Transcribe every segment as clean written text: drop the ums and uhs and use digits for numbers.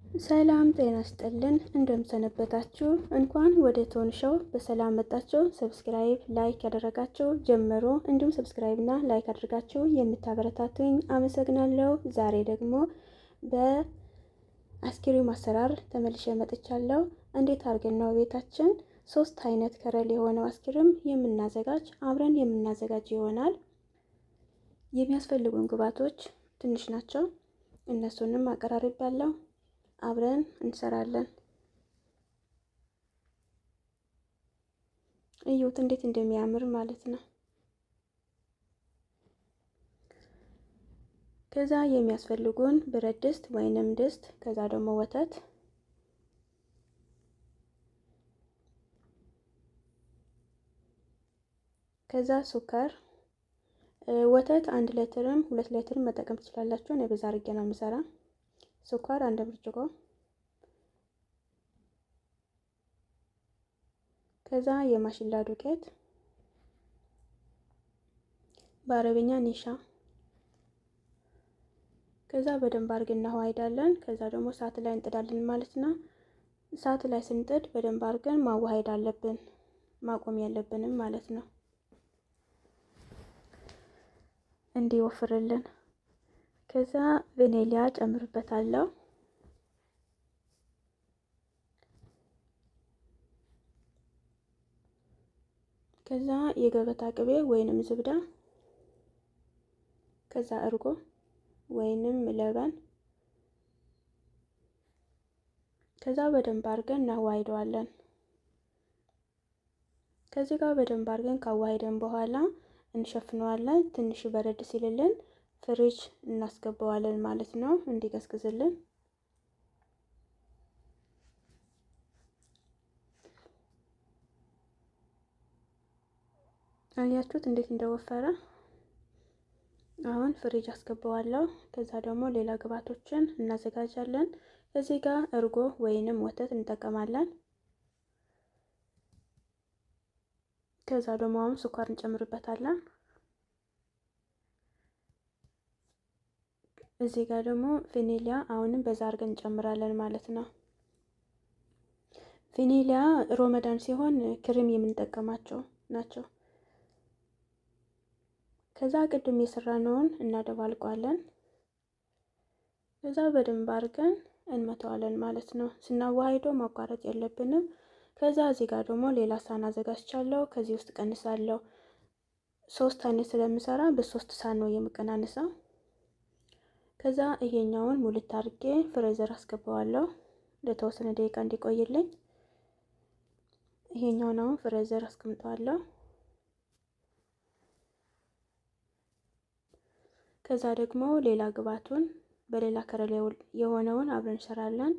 ሰላም ጤና ይስጥልን፣ እንደምሰነበታችሁ። እንኳን ወደ ቶን ሾው በሰላም መጣችሁ። Subscribe like ያደረጋችሁ ጀምሮ እንዲሁም subscribe እና like አድርጋችሁ የምታበረታቱኝ አመሰግናለሁ። ዛሬ ደግሞ በአስክሪም አሰራር ተመልሼ መጥቻለሁ። እንዴት አድርገን ነው ቤታችን ሶስት አይነት color የሆነው አስክሪም የምናዘጋጅ አብረን የምናዘጋጅ ይሆናል። የሚያስፈልጉን ግብአቶች ትንሽ ናቸው። እነሱንም አቀራርቤያለሁ። አብረን እንሰራለን። እዩት እንዴት እንደሚያምር ማለት ነው። ከዛ የሚያስፈልጉን ብረት ድስት ወይንም ድስት፣ ከዛ ደግሞ ወተት፣ ከዛ ሱከር። ወተት 1 ሊትርም 2 ሊትርም መጠቀም ትችላላችሁ። እኔ በዛ አድርጌ ነው የምሰራ። ስኳር 1 ብርጭቆ፣ ከዛ የማሽላ ዱቄት፣ በአረብኛ ኒሻ። ከዛ በደንብ አድርገን እናዋሂዳለን። ከዛ ደግሞ እሳት ላይ እንጥዳለን ማለት ነው። እሳት ላይ ስንጥድ በደንብ አድርገን ማዋሃድ አለብን፣ ማቆም ያለብንም ማለት ነው እንዲወፍርልን። ከዛ ቬኔሊያ ጨምርበታለሁ። ከዛ የገበታ ቅቤ ወይንም ዝብዳ፣ ከዛ እርጎ ወይንም ለበን፣ ከዛ በደንብ አድርገን እናዋሂደዋለን። ከዚህ ጋር በደንብ አድርገን ካዋሂደን በኋላ እንሸፍነዋለን። ትንሽ በረድ ሲልልን ፍሪጅ እናስገባዋለን ማለት ነው እንዲቀዝቅዝልን። አያችሁት እንዴት እንደወፈረ። አሁን ፍሪጅ አስገባዋለሁ። ከዛ ደግሞ ሌላ ግብአቶችን እናዘጋጃለን። እዚህ ጋር እርጎ ወይንም ወተት እንጠቀማለን። ከዛ ደግሞ አሁን ስኳር እንጨምርበታለን። እዚህ ጋር ደግሞ ቬኔሊያ አሁንም በዛ አድርገን እንጨምራለን ማለት ነው። ቬኔሊያ ሮመዳን ሲሆን ክሬም የምንጠቀማቸው ናቸው። ከዛ ቅድም የሰራነውን እናደባልቀዋለን። ከዛ በደንብ አድርገን እንመተዋለን ማለት ነው። ስናዋሂደው ማቋረጥ የለብንም። ከዛ እዚህ ጋር ደግሞ ሌላ ሳህን አዘጋጅቻለሁ። ከዚህ ውስጥ ቀንሳለሁ። ሶስት አይነት ስለምሰራ በሶስት ሳህን ነው የምቀናንሰው። ከዛ ይሄኛውን ሙልት አድርጌ freezer አስገባዋለሁ ለተወሰነ ደቂቃ እንዲቆይልኝ። ይሄኛውን አሁን freezer አስቀምጠዋለሁ። ከዛ ደግሞ ሌላ ግብአቱን በሌላ color የሆነውን አብረን እንሰራለን።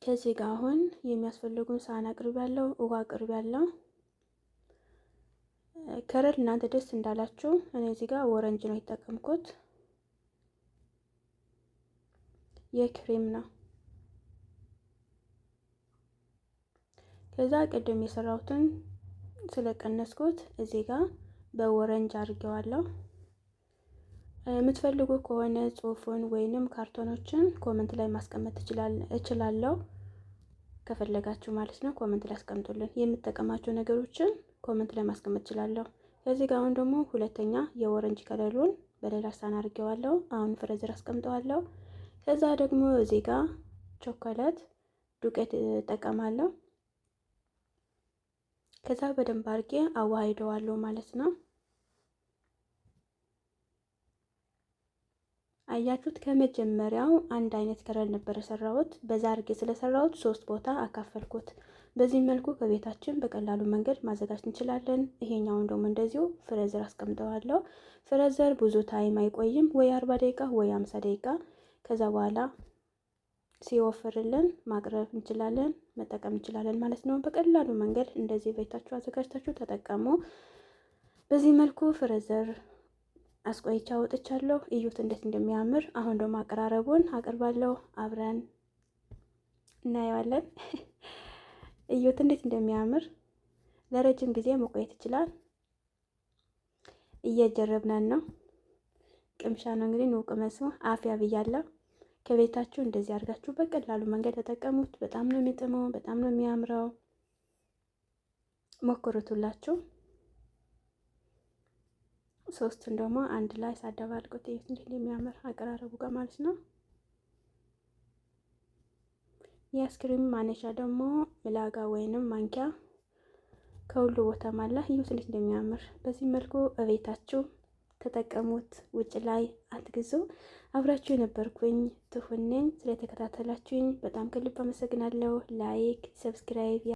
ከዚህ ጋር አሁን የሚያስፈልጉን ሳህን አቅርቤያለሁ፣ ውሃ አቅርቤያለሁ። Color እናንተ ደስ እንዳላችሁ። እኔ እዚህ ጋር orange ነው የተጠቀምኩት፣ የክሬም ነው። ከዛ ቅድም የሰራሁትን ስለቀነስኩት እዚህ ጋር በ orange አድርጌዋለሁ። የምትፈልጉ ከሆነ ጽሁፉን ወይንም ካርቶኖችን comment ላይ ማስቀመጥ እችላለሁ፣ ከፈለጋችሁ ማለት ነው። Comment ላይ አስቀምጡልን። የምጠቀማቸው ነገሮችን comment ላይ ማስቀመጥ እችላለሁ። ከዚህ ጋር አሁን ደግሞ ሁለተኛ የ orange color ኡን በሌላ ሳህን አድርጌዋለሁ። አሁን freezer አስቀምጠዋለሁ። ከዛ ደግሞ እዚህ ጋር ቾኮሌት ዱቄት እጠቀማለሁ። ከዛ በደንብ አድርጌ አዋሂደዋለሁ ማለት ነው። አያችሁት? ከመጀመሪያው አንድ አይነት color ነበር የሰራሁት። በዛ አድርጌ ስለሰራሁት ሶስት ቦታ አካፈልኩት። በዚህ መልኩ ከቤታችን በቀላሉ መንገድ ማዘጋጀት እንችላለን። ይሄኛውን ደግሞ እንደዚሁ freezer አስቀምጠዋለሁ። Freezer ብዙ time አይቆይም፣ ወይ 40 ደቂቃ ወይ 50 ደቂቃ። ከዛ በኋላ ሲወፍርልን ማቅረብ እንችላለን፣ መጠቀም እንችላለን ማለት ነው። በቀላሉ መንገድ እንደዚህ ቤታችሁ አዘጋጅታችሁ ተጠቀሙ። በዚህ መልኩ freezer አስቆይቻ አወጥቻለሁ። እዩት እንዴት እንደሚያምር። አሁን ደግሞ አቀራረቡን አቅርባለሁ፣ አብረን እናየዋለን። እዩት እንዴት እንደሚያምር። ለረጅም ጊዜ መቆየት ይችላል። እየጀረብነን ነው። ቅምሻ ነው እንግዲህ፣ ንውቅ መስሞ አፍያ ብያለሁ። ከቤታችሁ እንደዚህ አድርጋችሁ በቀላሉ መንገድ ተጠቀሙት። በጣም ነው የሚጥመው፣ በጣም ነው የሚያምረው። ሞክሩትላችሁ። ሶስቱን ደግሞ አንድ ላይ ሳደባልቁት እዩት እንዴት እንደሚያምር አቀራረቡ ጋር ማለት ነው። የአይስክሪም ማነሻ ደግሞ ምላጋ ወይንም ማንኪያ ከሁሉ ቦታ አለ። እዩት እንዴት እንደሚያምር። በዚህ መልኩ እቤታችሁ ተጠቀሙት፣ ውጭ ላይ አትግዙ። አብራችሁ የነበርኩኝ ትሁን ነኝ። ስለተከታተላችሁኝ በጣም ከልብ አመሰግናለሁ። Like፣ subscribe።